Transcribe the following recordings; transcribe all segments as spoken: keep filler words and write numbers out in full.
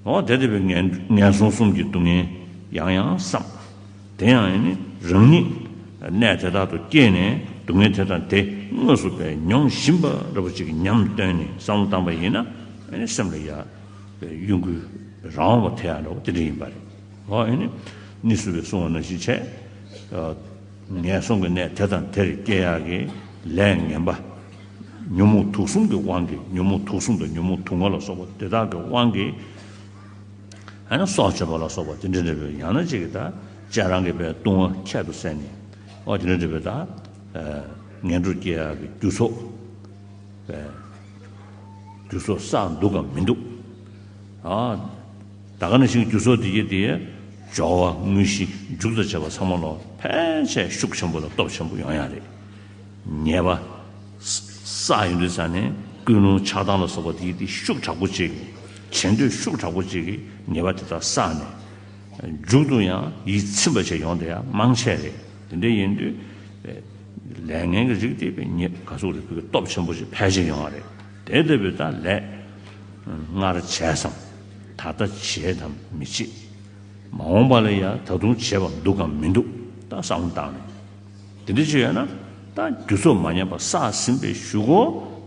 འོ་དེ་ལྟ་བུའི་ངན་ངན་སོང་གསུམ་གྱི་སྡུག་བསྔལ་ཡང་ཡང་བསམ། དེ་ཡང་ཨེ་ནི་རང་ཉིད་གནས་དེ་དག་ཏུ་སྐྱེས་ནས་སྡུག་བསྔལ་དེ་དང་དེ་དངོས་སུ་པའི་མྱོང་བཞིན་པ་འདྲ་པོ་ཅིག་གི་ཉམས་བཏོན་ནས་བསམ་བློ་བཏང་པ་ཡིན་ན། ཨེ་ནི་སེམས་ལ་ཡ་གཡོ་འགུལ་རང་དབང་བ་ཐེབས་ཡ་འདྲ་པོ་དེ་འདྲ་ཡིན་པ་རེད། འོ་ཨེ་ནི་གཉིས་སུ་པས་གསུངས་པ་ནང་བཞིན་བྱས། ངན་སོང་གི་གནས་དེ་དང་དེར་སྐྱེ་ཡག་གི་ལས་ངན་པ། ཉོན་མོངས་དུག་གསུམ་གྱི་དབང་གིས། ཉོན་མོངས་དུག་གསུམ་དང་ཉོན་མོངས་དུག་ལྔ་ལ་སོགས་པ་དེ་དག་གི་དབང་གིས། ཨ་ནི་སྲོག་གཅོད་པ་ལ་སོགས་པ་དེ་འདྲ་འདྲ་བའི་ཡང་ན་ཅིག་གིས་ད་སྤྱན་རང་གི་པའི་ལྟུང་བ་ཁྱད་དུ་བསད་ནས། ཨོ་དེ་འདྲ་འདྲ་བའི་ད་ངན་འགྲོར་སྐྱེ་ཡག་གི་རྒྱུ་ཚོགས། རྒྱུ་ཚོགས་བསགས་འདུག་གམ་མི་འདུག་ཨ། ད་ག་ནང་བཞིན་རྒྱུ་ཚོགས་དེ་གྱད་དེ་སྦྱོར་བ་དངོས་གཞི་མཇུག་དང་བཅས་པ་ཚང་མ་ལོ་ཕལ་ཆེར་ཤུགས་ཆེན་པོ་དང་སྟོབས་ཆེན་པོ་ཡོང་ཡ་རེད། ཉེས་པ་བསགས་ཡོང་དུས་ཙ་ནས་ཀུན་སློང་ཆགས་སྡང་ལ་སོགས་པ་དེ་གྱད་དེ་ཤུགས་དྲག་པོ་ཅིག་བྱེད་འདོད་ཤུགས་དྲག་པོ་ཅིག་གིས་ཉེས་པ་དེ་དག་བསགས་ནས། མཇུག་ཏུ་ཡང་ཡིད་ཚིམ་པ་བྱས་ཡོང་དེ་ཡང་མང་ཆེ་རེད། དེ་འདྲ་ཡིན་དུས། ལས་ངན་གྱི་རིགས་དེ་པའི་ཉེས་ག་ཟུག་རེད། བུ་གི་སྟོབས་ཆེན་པོ་ཞིག་ཕལ་ཆེར་ཡོང་བ་རེད། དེ་ལྟ་བུའི་ད་ལས་སྔར་བྱས་སམ། ད་ལྟ་བྱེད་དམ་མི་བྱེད། མ་འོངས་པ་ལ་ཡང་ད་དུང་བྱེད་པ་འདུག་གམ་མི་འདུག་ད་བསམ་བློ་བཏང་ནས། དེ་འདྲ་ཅིག་ཡོད་ན་ད་རྒྱུ་ཚོགས་མ་ཉམས་པ་བསགས་ཟིན་པའི་གཞུག་གུ་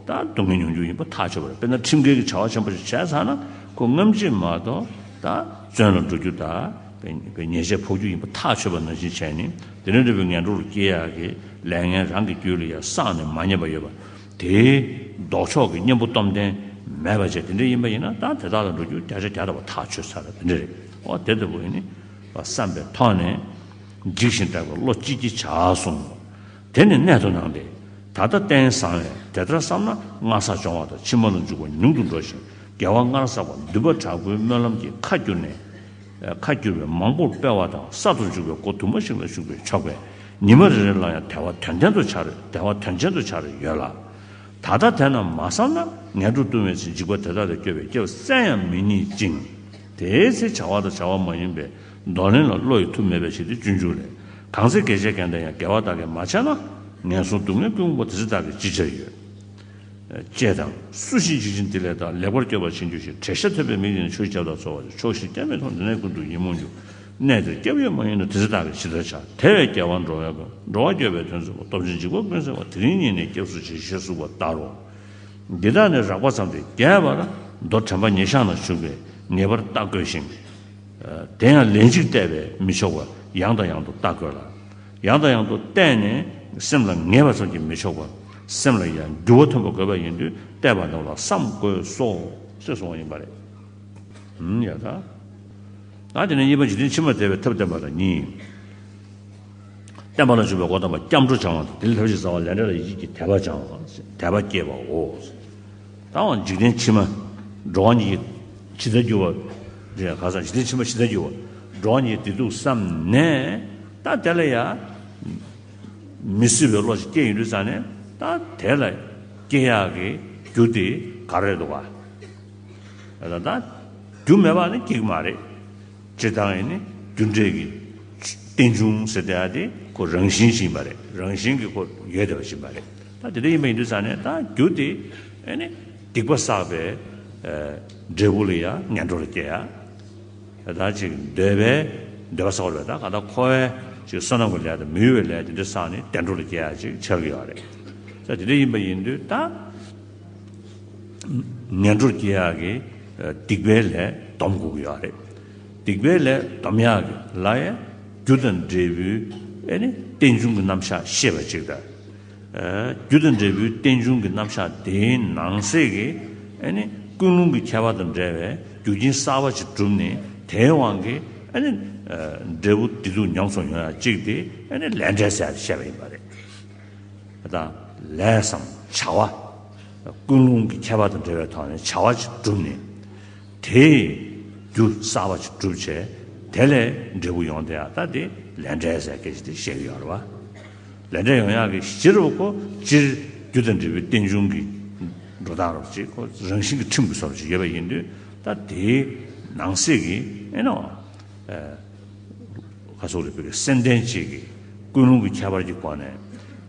ད་སྡུག་བསྔལ་མྱོང་རྒྱུ་ཡིན་པ་ཐག་ཆོད་པ་རེད། དཔེར་ན་ཁྲིམས་འགལ་གྱི་བྱ་བ་ཆེན་པོ་ཞིག་བྱས་ཚར་ན་ཁོ་སྔ་ཕྱི་མ་གཏོགས་ད་བཙོན་ལ་འགྲོ་རྒྱུ་ད། པའི་ཉེས་ཆད་ཕོག་རྒྱུ་ཡིན་པ་ཐག་ཆོད་པ་ནང་བཞིན་བྱས་ནས། དེ་འདྲ་འདྲ་བའི་ངན་འགྲོར་སྐྱེ་ཡག་གི་ལས་ངན་རང་གི་རྒྱུད་ལ་ཡང་བསགས་ནས་མ་ཉམས་པ་ཡོད་པ། དེའི་ལྡོག་ཕྱོགས་ཀྱི་གཉེན་པོ་སྟོབས་ལྡན་མེད་པ་བྱས་དེ་འདྲ་ཡིན་པ་ཡིན་ན་ད་དེ་དག་ལ་འགྲོ་རྒྱུ་བརྒྱ་ཆ་བརྒྱ་ཐམ་པ་ཐག་ཆོད་ཚར་བ་དེ་འདྲ་རེད། འོ་དེ་ལྟ་བུ་ཡིན་ནི་བསམ་པའི་ཐོག་ནས་འཇིགས་ཤིང་སྐྲག་པའི་བློ་ཅིག་ཅིག་བྱ་གསུངས། དེ་ནི་གནད་དུ་སྣང་སྟེ། ད་ལྟ་རྟེན་བཟང་བས་དེ་ལྟར་བསམ་ན་སྔར་བསགས་སྦྱོང་བ་དང་ཕྱི་མ་ལ་འཇུག་པ་ཉུང་དུ་འགྲོ་ཞིང་དགེ་བ་སྔར་བསགས་པ་འདུན་པ་དྲག་པོའི་སྨོན་ལམ་གྱིས་ཁ་བསྒྱུར་ནས། ཁ་བསྒྱུར་བས་མང་པོར་སྤེལ་བ་དང་གསར་དུ་འཇུག་པའི་སྒོ་དུ་མ་ཞིག་ལ་ཞུགས་པས་ཆོག་པས། ཉི་མ་རེ་རེ་ལ་ཡང་དལ་བ་དོན་ལྡན་དུ་འཆར། དལ་བ་དོན་ཆེན་དུ་འཆར་ཡོད་ལ། ད་ལྟ་དེ་རྣམས་མ་བསམ་ན་ངན་འགྲོར་ལྟུང་བའི་ཚེ་འཇིགས་པ་དེ་དག་ལས་སྐྱོབ་པའི་སྐྱབས་བཙལ་ཡང་མི་རྙེད་ཅིང་། དེའི་ཚེ་བྱ་བ་དང་བྱ་བ་མ་ཡིན་པའི་འདོར་ལེན་ལ་བློ་ཡི་མཐུ་མེད་པའི་ཕྱིར་ཏེ། སྤྱོད་འཇུག་ལས། གང་ཚེ་དགེ་བྱས་གང་དང་ཡང་དགེ་བ་དག་གིས་མ་བྱས་ན། ངན་སོང་སྡུག་བསྔལ་ཀུན་འཁོར་དེ་ཚེ་བདག་གིས་ཅི་བྱར་ཡོད། ཅེས་དང་། སུ་ཞིག་འཇིགས་ཤིང་བདེ་ལེགས་དང་། ལེགས་པར་སྐྱོབ་པར་བྱེད་འགྱུར་ཞིང་། བྲེད་ཤ་ཐོད་པའི་མིག་ཡིན་ཆུ་ཞིག་བརྒྱབ་དང་ཚོར་བ་ཆོག་ཤེས་སྐྱབས་མེད་མཐོང་དེ་ནས་ཀུན་ཏུ་ཡིད་མོངས་འགྱུར། གནས་འདིར་སྐྱབས་ཡོད་མ་ཡིན་ན་དེ་ཚེ་བདག་གིས་ཇི་ལྟར་བྱ། དེ་བས་རྒྱལ་བ་འགྲོ་བའི་མགོན། འགྲོ་བ་སྐྱོབ་པའི་དོན་མཛད་པ། སྟོབས་ཆེན་འཇིགས་པ་ཀུན་སེལ་བ། དེ་རིང་ཉིད་ནས་སྐྱབས་སུ་མཆི་ཞེས་གསུངས་པ་ལྟར་རོ། འདི་དག་ནི་རགས་པ་ཙམ་སྟེ་རྒྱས་པར་མདོ་དྲན་པ་ཉེར་བཞག་ན་འཇུག་པས་ངེས་པར་བལྟ་དགོས་ཤིང་། དེ་ཡང་ལན་གཅིག་བལྟས་པས་མི་ཆོག་པར་ཡང་དང་ཡང་དུ་བལྟ་དགོས་ལ། ཡང་དང་ཡང་དུ་བལྟས་ནས་སེམས་ལ་ངེས་པ་ཙམ་གྱིས་མི་ཆོག་པར་སེམས་ལ་ཡང་འགྱུར་བ་ཐོན་པ་དགོས་པ་ཡིན་དུས་བལྟས་པ་རྣམས་ལ་བསམ་དགོས་སོ། ཞེས་གསུངས་པ་ཡིན་པ་རེད། ཡ་ད། ད་དེ་ནས་གཉིས་པ་འཇིག་རྟེན་ཕྱི་མར་དད་པའི་ཐབས་བསྟན་པ་དང་གཉིས། བསྟན་པ་ལ་འཇུག་པའི་སྒོ་དམ་པ་སྐྱབས་འགྲོ་སྦྱང་བ་དང་། དེ་ལས་ཐབས་ཤེས་རྩ་བ་ལས་འབྲས་ལ་ཡིད་ཀྱི་དད་པ་སྦྱང་བ། དད་པ་བསྐྱེད་པའོ། ད་འོ་འཇིག་རྟེན་ཕྱི་མ་འགྲོ་བ་ཉིད་ཀྱི་ཇི་ལྟར་འགྱུར་བ། རེད་ག་ས་འཇིག་རྟེན་ཕྱི་མ་ཇི་ལྟར་འགྱུར་བ། འགྲོ་བ་ཉིད་ཀྱི་བདེ་སྡུག་བསམ་ནས་ད་དེ་ལ་ཡ། མི་བཟོད་པའི་བློ་ཞིག་སྐྱེས་ཡོང་དུས་ཙང་ནས་ད་དེ་ལ་སྐྱེ་ཡག་གི་རྒྱུ་དེ་ག་རེ་འདུག་ག་ད་ལྟ་རྒྱུ་མེད་པ་ནི་སྐྱེ་གི་མ་རེད། སྤྱིར་བཏང་ཡིན་ནི་རྒྱུ་འབྲས་ཀྱི་རྟེན་འབྱུང་ཟེར་དེ་ཡ་དེ་ཁོ་རང་བཞིན་ཞིག་ཡིན་པ་རེད། རང་བཞིན་གྱིས་ཁོ་ཡོད་བསྡད་པ་ཞིག་ཡིན་པ་རེད། ད་དེ་འདྲ་ཡིན་པ་ཡིན་དུས་ཙང་ནས་ད་རྒྱུ་དེ་ཨེ་ནི་སྡིག་པ་བསགས་པའི་འབྲས་བུ་ལ་ཡ་ངན་འགྲོ་ལ་སྐྱེ་ཡ། ད་ཅིག་འདོད་པའི་འདོད་པ་བསགས་པ་རེད། ད་གང་ལྟར་འཁོར་བའི་ཅིག་བསོད་ནམས་ཀྱི་ལས་དང་མི་འོས་པའི་ལས་དེ་འདྲ་བསགས་ནས་བདེ་འགྲོ་ལ་སྐྱེ་ཡ་ཅིག་ཆགས་ཀྱི་ཡོད་རེད། ད་དེ་འདྲ་ཡིན་པ་ཡིན་དུས་ད་ངན་འགྲོར་སྐྱེ་ཡག་གི་སྡིག་པའི་ལས་སྡོམ་དགོས་ཀྱི་ཡོད་རེད། སྡིག་པའི་ལས་སྡོམ་ཡག་གི་ལ་ཡ་རྒྱུ་དང་འབྲས་བུའི་ཨེ་ནི་རྟེན་འབྱུང་གི་རྣམ་གཞག་ཤེས་པ་ཅིག་དང་། རྒྱུ་དང་འབྲས་བུའི་རྟེན་འབྱུང་གི་རྣམ་གཞག་དེའི་ནང་གསེས་ཀྱི་ཨ་ནི་ཀུན་སློང་གི་ཁྱད་པར་དང་འབྲེལ་བའི་རྒྱུ་རྐྱེན་གསར་པ་ཅིག་གྲུབ་ནས་དེའི་དབང་གིས་ཨ་ནི་འབྲས་བུ་བདེ་སྡུག་ཉམས་སུ་མྱོང་ཡ་གཅིག་དེ་ཨ་ནི་ལས་འབྲས་ཟེར་བཤད་པ་ཡིན་པ་རེད། ད་ལས་སམ་བྱ་བ། ཀུན་སློང་གི་ཁྱད་པར་དང་འབྲེལ་བའི་ཐོག་ནས་བྱ་བ་ཅིག་གྲུབ་ནས། དེས་རྒྱུ་གསར་པ་ཞིག་གྲུབ་བྱས། དེ་ལས་འབྲས་བུ་ཡོང་དེ་ཡང་ད་དེ་ལས་འབྲས་ཟེར་སྐད་ཅིག་དེ་བཤད་ཀྱི་ཡོད་རེད་བ། ལས་འབྲས་ཡོང་ཡག་གི་གཞི་རུ་ཁོ་སྤྱིར་རྒྱུ་དང་འབྲས་བུའི་རྟེན་འབྱུང་གི་འགྲོ་སྟངས་རོབ་ཅིག་ཁོ་རང་བཞིན་གྱི་ཁྲིམས་ཀྱི་བཟོ་འདྲ་ཅིག་ཡོད་པ་ཡིན་དུས། ད་དེའི་ནང་གསེས་ཀྱི་ཨེ་ནོ། ཁ་སོགས་རེ་བོད་ཀྱི་སེམས་ལྡན་གཅིག་གིས་ཀུན་སློང་གི་ཁྱད་པར་གྱི་སྒོ་ནས་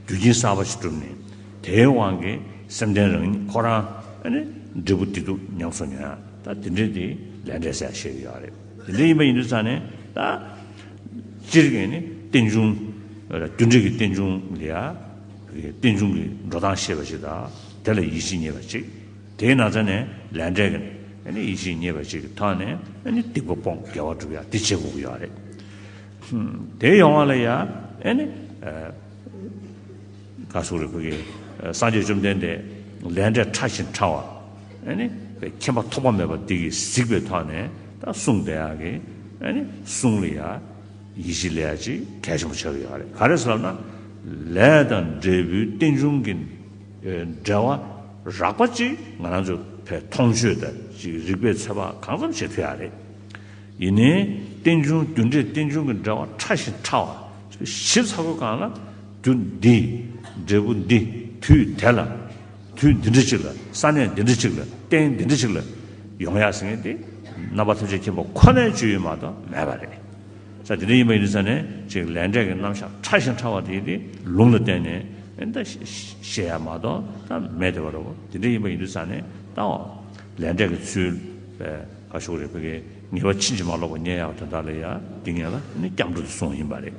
རྒྱུ་རྐྱེན་གསར་པ་ཞིག་བསྒྲུབས་ནས། དེའི་དབང་གིས་སེམས་ལྡན་རང་ཉིད་ཁོ་རང་ཨ་ནི་འབྲས་བུ་བདེ་སྡུག་ཉམས་སུ་མྱོང་ཡ། ད་དེ་འདྲའི་དེ་ ལས་འབྲས་ཟེར་བཤད་ཀྱི་ཡོད་རེད། དེ་འདྲ་ཡིན་པ་ཡིན་དུས་ཙང་ནས་ད་སྤྱིར་གྱི་ནི་རྟེན་འབྱུང་རྒྱུ་འབྲས་ཀྱི་རྟེན་འབྱུང་ལ་ཡ་རྟེན་འབྱུང་གི་འགྲོ་སྟངས་ཤེས་པ་ཞིག་དང་དེ་ལ་ཡིད་ཆེས་རྙེད་པ་ཅིག་དེའི་ནང་ཚན་ནས་ལས་འབྲས་ཀྱི་ནི་ཡིད་ཆེས་རྙེད་པ་ཅིག་གི་ཐོག་ནས་ནི་སྡིག་པ་སྤོང་དགེ་བ་སྒྲུབ་ཡ་དེ་བྱེད་དགོས་ཀྱི་ཡོད་རེད། དེ་ཡོང་བ་ལ་ཡ་ཨེ་ནི། ག་སོགས་རེ་བོད་ཀྱི་སངས་རྒྱས་བཅོམ་ལྡན་འདས་ལས་འབྲས་ཕྲ་ཞིང་ཕྲ་བ། ཨེ་ནི། མཁྱེན་པ་ཐོགས་པ་མེད་པ་འདི་གིས་གཟིགས་པའི་ཐོག་ནས་ད་གསུངས་བསྡད་ཡག་གི་ཨེ་ནི་གསུང་ལ་ཡ་ཡིད་ཆེས་ལས་ཡ་ཅིག་གལ་ཆེན་པོ་ཆགས་ཀྱི་ཡོད་རེད། ག་རེ་ཟེར་ལབ་ན། ལས་དང་འབྲས་བུའི་རྟེན་འབྱུང་གི་འབྲེལ་བ་རགས་པ་ཅིག་ང་རང་ཚོ་ཕའི་མཐོང་ཆོས་དང་ཅིག་རིགས་པས་ཚོད་དཔག་གང་ཙམ་བྱེད་ཐུབ་ཡག་རེད། ཡིན་ནའི་རྟེན་འབྱུང་རྒྱུ་འབྲས་རྟེན་འབྱུང་གི་འབྲེལ་བ་ཕྲ་ཞིང་ཕྲ་བ་ཞིབ་ཚགས་པོའི་སྒང་ལ་རྒྱུ་འདི་འབྲས་བུ་འདི་དུས་དེ་ལ་དུས་འདི་འདྲ་ཅིག་ལ་ས་གནས་འདི་འདྲ་ཅིག་ལ་རྟེན་འདི་འདྲ་ཅིག་ལ་ཡོང་ཡག་ཟེར་མཁན་དེ་རྣམ་པ་ཐམས་ཅད་མཁྱེན་པ་ཁོ་ནའི་སྤྱོད་ཡུལ་མ་གཏོགས་མེད་པ་རེད། ས་དེ་འདྲ་ཡིན་པ་ཡིན་དུས་ཙང་ནས་ཅིག་ལས་འབྲས་ཀྱི་རྣམ་གཞག་ཕྲ་ཞིང་ཕྲ་བ་དེ་དེ་ལུང་ལ་བརྟེན་ནས་ཨེ་ད་ཤེས་ཡག་མ་གཏོགས་ད་མེད་དེ་བ་རེད། དེ་འདྲ་ཡིན་པ་ཡིན་དུས་ཙང་ནས་ད་ལས་འབྲས་ཀྱི་ཚུལ་ག་ཤོག་རེད་བོད་ཀྱི་ངེས་པ་ཕྱིན་ཅི་མ་ལོག་པ་རྙེད་ཡག་དོན་དག་ལ་ཡ་འདི་ངེས་ལ་ནི་སྐྱབས་འགྲོ་དེ་གསུངས་ཡིན་པ་རེད།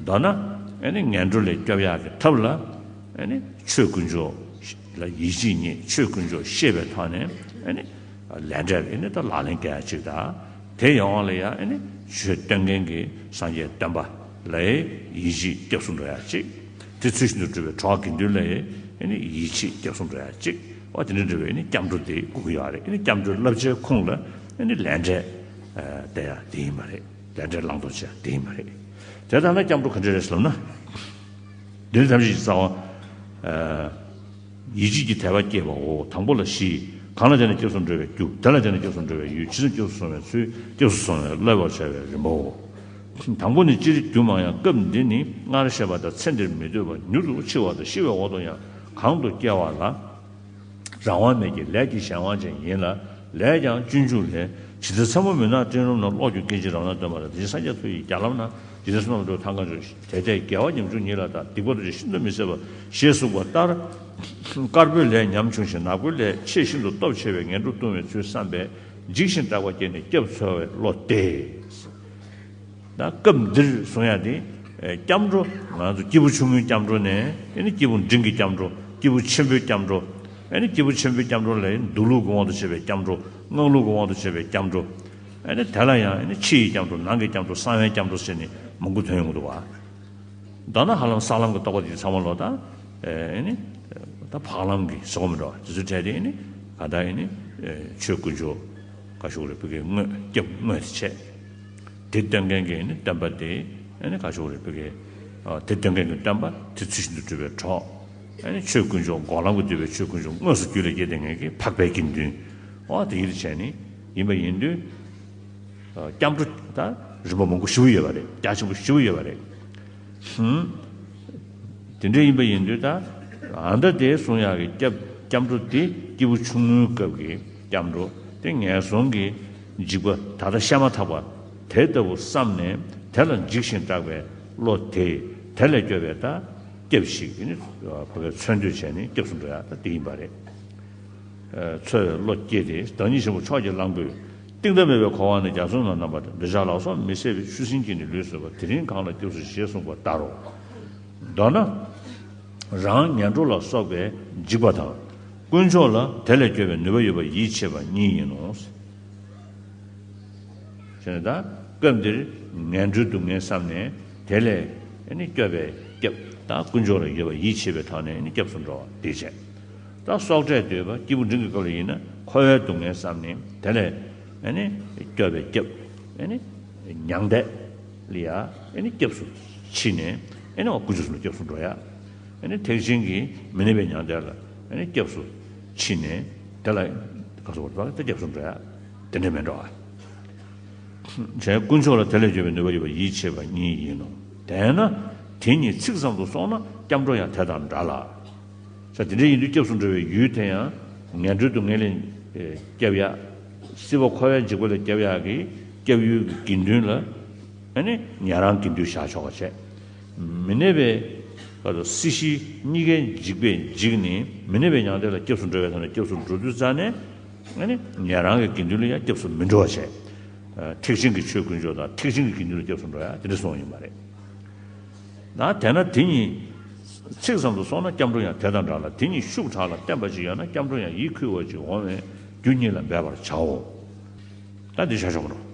མདོར་ན་ཨེ་ནི་ངན་འགྲོ་ལས་སྐྱོབ་ཡག་གི་ཐབས་ལ་ཨེ་ནི་ཆོས་དཀོན་མཆོག་ལ་ཡིད་ཆེས་རྙེད། ཆོས་དཀོན་མཆོག་ཤེས་པའི་ཐོག་ནས་ཨེ་ནི་ལས་འབྲས་ཀྱི་ནི་ད་ལག་ལེན་འགེལ་ཡག་ཅིག་དང་། དེ་ཡོང་བ་ལ་ཡང་ཨེ་ནི་ཆོས་སྟོན་མཁན་གྱི་སངས་རྒྱས་སྟོན་པ་ལ་ཡིད་ཆེས་སྐྱབས་སུ་འགྲོ་ཡག་ཅིག་དེ་ཚུལ་བཞིན་དུ་སྒྲུབ་པའི་གྲོགས་དགེ་འདུན་ལ་ཨེ་ནི་ཡིད་ཆེས་སྐྱབས་སུ་འགྲོ་ཡག་ཅིག་འོ་དེ་འདྲ་འདྲ་བའི་ཨེ་ནི་སྐྱབས་འགྲོ་དེ་དགོས་ཀྱི་ཡོད་རེད། ཨེ་ནི་སྐྱབས་འགྲོའི་བསླབ་བྱའི་ཁུངས་ལ་ཨེ་ནི་ལས་འབྲས་ཨ་བསྟན་ཡག་དེ་ཡིན་པ་རེད། ལས་འབྲས་བླང་དོར་བྱེད་ཡག་དེ་ཡིན་པ་རེད། དེ་ལྟར་ན་སྐྱབས་འགྲོ་ག་འདྲ་རེད་ཟེར་ལབ་ན། འདིར་ཐམས་ཅད་ཀྱི་རྩ་བ། ཡིད་ཆེས་ཀྱི་དད་པ་སྐྱེས་པའོ། དང་པོ་ལ་བཞི། གང་ལ་བརྟེན་ནས་སྐྱབས་སུ་འགྲོ་བའི་རྒྱུ། དེ་ལ་བརྟེན་ནས་སྐྱབས་སུ་འགྲོ་བའི་ཡུལ། ཇི་ཙམ་སྐྱབས་སུ་སོང་བའི་ཚུལ། སྐྱབས་སུ་སོང་བའི་བསླབ་པར་བྱ་བའི་རིམ་པའོ། དང་པོ་ནི། སྤྱིར་སྒྱུ་མ་ཡང་སྐབས་འདི་ནི་སྔར་བཤད་པ་ལྟར་ཚེ་འདིར་མི་སྡོད་པར་མྱུར་དུ་འཆི་བ་དང་ཤི་བའི་འོག་ཏུ་ཡང་གང་དུ་སྐྱེ་བ་ལ། རང་དབང་མེད་ཀྱི་ལས་ཀྱི་གཞན་དབང་ཅན་ཡིན་ལ། ལས་ཀྱང་སྤྱོད་འཇུག་ལས། ཇི་ལྟར་མཚན་མོ་མུན་ནག་སྤྲིན་རུམ་ན། གློག་གི་སྐད་ཅིག་རང་སྣང་སྟོན་པ་ལྟར། དེ་བཞིན་སངས་རྒྱས་ཐུགས་ཀྱི་རྒྱ་ལམ་ན། ཇི་ལྟར་བསོད་ནམས་འགྲུབ་ཐབས་གང་བྱུང་། དེ་ལྟས་དགེ་བ་ཉམ་ཆུང་ཉིད་ལ་བལྟ། སྡིག་པ་དེ་ཤིན་ཏུ་མི་བཟད་པ། ཞེས་གསུངས་པ་ལྟར། དཀར་པོའི་ལས་ཉམ་ཆུང་ཞིང་ནག་པོའི་ལས་ཆེས་ཤིན་ཏུ་སྟོབས་ཆེ་བས་ངན་འགྲོར་ལྟུང་བའི་ཚུལ་བསམ་པས་འཇིགས་ཤིང་སྐྲག་པ་སྐྱེས་ནས་སྐྱབས་འཚོལ་བའི་བློ་སྟེ། ད་སྐབས་འདིར་གསུང་ཡ་དེ། ཨེ་སྐྱབས་འགྲོ་ང་ཚོ་སྐྱེས་བུ་ཆུང་ངུའི་སྐྱབས་འགྲོ་ནས་ཨེ་ནི་སྐྱེས་བུ་འབྲིང་གི་སྐྱབས་འགྲོ། སྐྱེས་བུ་ཆེན་པོའི་སྐྱབས་འགྲོ། ཨེ་ནི་སྐྱེས་བུ་ཆེན་པོའི་སྐྱབས་འགྲོ་ལ་མདོ་ལུགས་ཀྱི་དབང་དུ་བྱས་པའི་སྐྱབས་འགྲོ། སྔགས་ལུགས་ཀྱི་དབང་དུ་བྱས་པའི་སྐྱབས་འགྲོ། ཨེ་ནི་དེ་ལ་ཡང་ཨེ་ནི་ཕྱི་ཡི་སྐྱབས་འགྲོ། ནང་གི་སྐྱབས་འགྲོ། གསང་བའི་སྐྱབས་འགྲོ་ཟེར་ནས་མང་པོ་ཐོན་ཡོང་གི་འདུག་བ། མདོར་ན་ཧ་ལམ་ས་ལམ་གྱི་རྟོགས་པ་དེ་ཚང་མ་ལོ་ད། ཨེ་ནི། ད་འཕགས་ལམ་གྱི་ཟེར་བ་མི་འདྲ་བ་དེ་ཚོའི་གྲས་དེ་ཨེ་ནི། ག་ད་ཨེ་ནི། ཆོས་དཀོན་མཆོག་ག་ཤོག་རེ་བོད་ཀྱི་དངོས་སྐྱབས་དངོས་དེ་བྱས། དེ་སྟོན་མཁན་གྱི་ཨེ་ནི་སྟོན་པ་དེ་ཨེ་ནི་ག་ཤོག་རེ་བོད་ཀྱི། དེ་སྟོན་མཁན་གྱི་སྟོན་པ་དེ་ཚུལ་བཞིན་དུ་སྒྲུབ་པའི་གྲོགས། ཨེ་ནི་ཆོས་དཀོན་མཆོག་འགོག་ལམ་གྱིས་བསྡུས་པའི་ཆོས་དཀོན་མཆོག་དངོས་སུ་རྒྱུད་ལ་སྐྱེས་བསྡད་མཁན་གྱི་འཕགས་པའི་དགེ་འདུན། འོ་དེ་ཡིད་བྱས་ནི་ཡིན་པ་ཡིན་དུས། སྐྱབས་འགྲོ་ད་རིམ་པ་མང་པོ་ཞེ་པོ་ཡོད་པ་རེད། རྒྱ་ཆེན་པོ་ཞེ་པོ་ཡོད་པ་རེད། ཧུམ། དེ་འདྲ་ཡིན་པ་ཡིན་དུས་ད་ཨ་མདའ་དེ་གསུང་ཡག་གི་སྐྱབས་སྐྱབས་འགྲོ་དེ་སྐྱེས་བུ་ཆུང་ངུའི་སྐབས་ཀྱི་སྐྱབས་འགྲོ་དེ་ངན་སོང་གི་འཇིགས་པ་ད་ལྟ་བཤད་མ་ཐག་པ་དེ་ལྟ་བུ་བསམ་ནས་དེ་ལ་འཇིགས་ཤིང་སྐྲག་པའི་བློ་དེ་དེ་ལས་སྐྱོབ་པའི་ད་སྐྱབས་ཤིག་ནི་བོད་སྐད་མཚོན་བསྡུས་བྱས་ནས་སྐྱབས་སུ་འགྲོ་ཡག་ད་དེ་ཡིན་པ་རེད། འཚོ་བའི་བློ་སྐྱེས་ཏེ་བདག་ཉིད་ཆེན་པོ་མཆོག་གི་གླང་པོས། གཏིང་མཐའ་མེད་པའི་འཁོར་བ་ནས་རྒྱ་མཚོ་ནང་རྣམ་པར་འདོད་ཆགས་ལ་སོགས་མི་བཟད་པའི་ཆུ་སྲིན་གྱིས་ནི་ལུས་གསོས་པ། དེ་རིང་གང་ལ་སྐྱབས་སུ་ཞེས་གསུངས་པ་ལྟར་རོ། མདོར་ན། རང་ངན་འགྲོ་ལ་སོགས་པའི་འཇིགས་པ་དང་། དཀོན་མཆོག་ལ་དེ་ལས་སྐྱོབ་པའི་ནུས་པ་ཡོད་པར་ཡིད་ཆེས་པ་གཉིས་ཡིན་ནོ། བྱས་ནས་ད་སྐབས་འདིར་ངན་འགྲོའི་སྡུག་བསྔལ་བསམ་ནས་དེ་ལས་ཨེ་ནི་སྐྱོབ་པའི་སྐྱབས་དང་དཀོན་མཆོག་ལ་ཡོད་པ་ཡིད་ཆེས་པའི་ཐོག་ནས་ཨེ་ནི་སྐྱབས་སུ་འགྲོ་བ་དེ་བྱས། ད་སྲོག་བསྲེགས་འདོད་པ་སྐྱེས་བུ་འབྲིང་གི་སྐབས་ལ་ཡིན་ན་འཁོར་བའི་སྡུག་བསྔལ་བསམ་ནས་དེ་ལས་ཨེ་ནི་སྐྱོབ་པའི་སྐྱབས་ཨེ་ནི་མྱང་འདས་ལ་ཡ་ཨེ་ནི་སྐྱབས་སུ་མཆི་ནས་ཨེ་ནི་དཀོན་མཆོག་གསུམ་ལ་སྐྱབས་སུ་འགྲོ་ཡ། ཨེ་ནི་ཐེག་ཆེན་གྱི་མི་གནས་པའི་མྱང་འདས་ལ་ཨེ་ནི་སྐྱབས་སུ་མཆི་ནས་དེ་ལ་ག་སོགས་པ་དེ་སྐྱབས་སུ་འགྲོ་ཡ། དེ་འདྲ་མེད་འགྲོ་བ། བྱས་དཀོན་མཆོག་ལ་དེ་ལས་སྐྱོབ་པའི་ནུས་པ་ཡོད་པ་ཡིད་ཆེས་པ་གཉིས་ཡིན་ནོ། དེས་ན་དེ་གཉིས་ཚིག་ཙམ་དུ་སོང་ན་སྐྱབས་འགྲོ་ཡང་དེ་དང་འདྲ་ལ། ས་དེ་འདྲ་ཡིན་དུས་སྐྱབས་སུ་འགྲོ་བའི་ཡུལ་དེ་ཡང་ངན་འགྲོའི་སྡུག་བསྔལ་ལས་སྐྱབས་ཡ། སྲིད་པ་འཁོར་བའི་འཇིགས་པ་ལས་སྐྱབས་ཡག་གི་སྐྱབས་ཡུལ་གྱི་དགེ་འདུན་ལ། ཨ་ནི་ཉན་རང་དགེ་འདུན་བཞག་ཆོག་པ་བྱས། མི་གནས་པའི་སྲིད་ཞི་གཉིས་ཀའི་འཇིགས་པས་འཇིགས་ནས་མི་གནས་པའི་མྱང་འདས་ལ་སྐྱབས་སུ་འགྲོ་བའི་ཐོག་ནས་སྐྱབས་སུ་འགྲོ་དུས་ཙ་ནས། ཨ་ནི་ཉན་རང་གི་དགེ་འདུན་ལ་ཡང་སྐྱབས་སུ་མི་འགྲོ་བ་བྱས། ཨ་ཐེག་ཆེན་གྱི་ཆོས་དཀོན་མཆོག་དང་ཐེག་ཆེན་གྱི་དགེ་འདུན་ལ་སྐྱབས་སུ་འགྲོ་ཡ་དེ་འདྲ་གསུངས་ཡོད་མ་རེད། ན་དེས་ན་དེ་གཉིས་ཚིག་ཙམ་དུ་སོང་ན་སྐྱབས་འགྲོ་ཡང་དེ་དང་འདྲ་ལ། དེ་གཉིས་ཤུགས་དྲག་ལ་བརྟན་པ་ཅིག་ཡོད་ན་སྐྱབས་འགྲོ་ཡང་ཡིད་འཁུལ་བ་ཅིག་འོང་བས་རྒྱུ་གཉིས་ལ་འབད་པར་བྱའོ། ད་འདི་བྱ་ཆོག་གི་འགྲོ།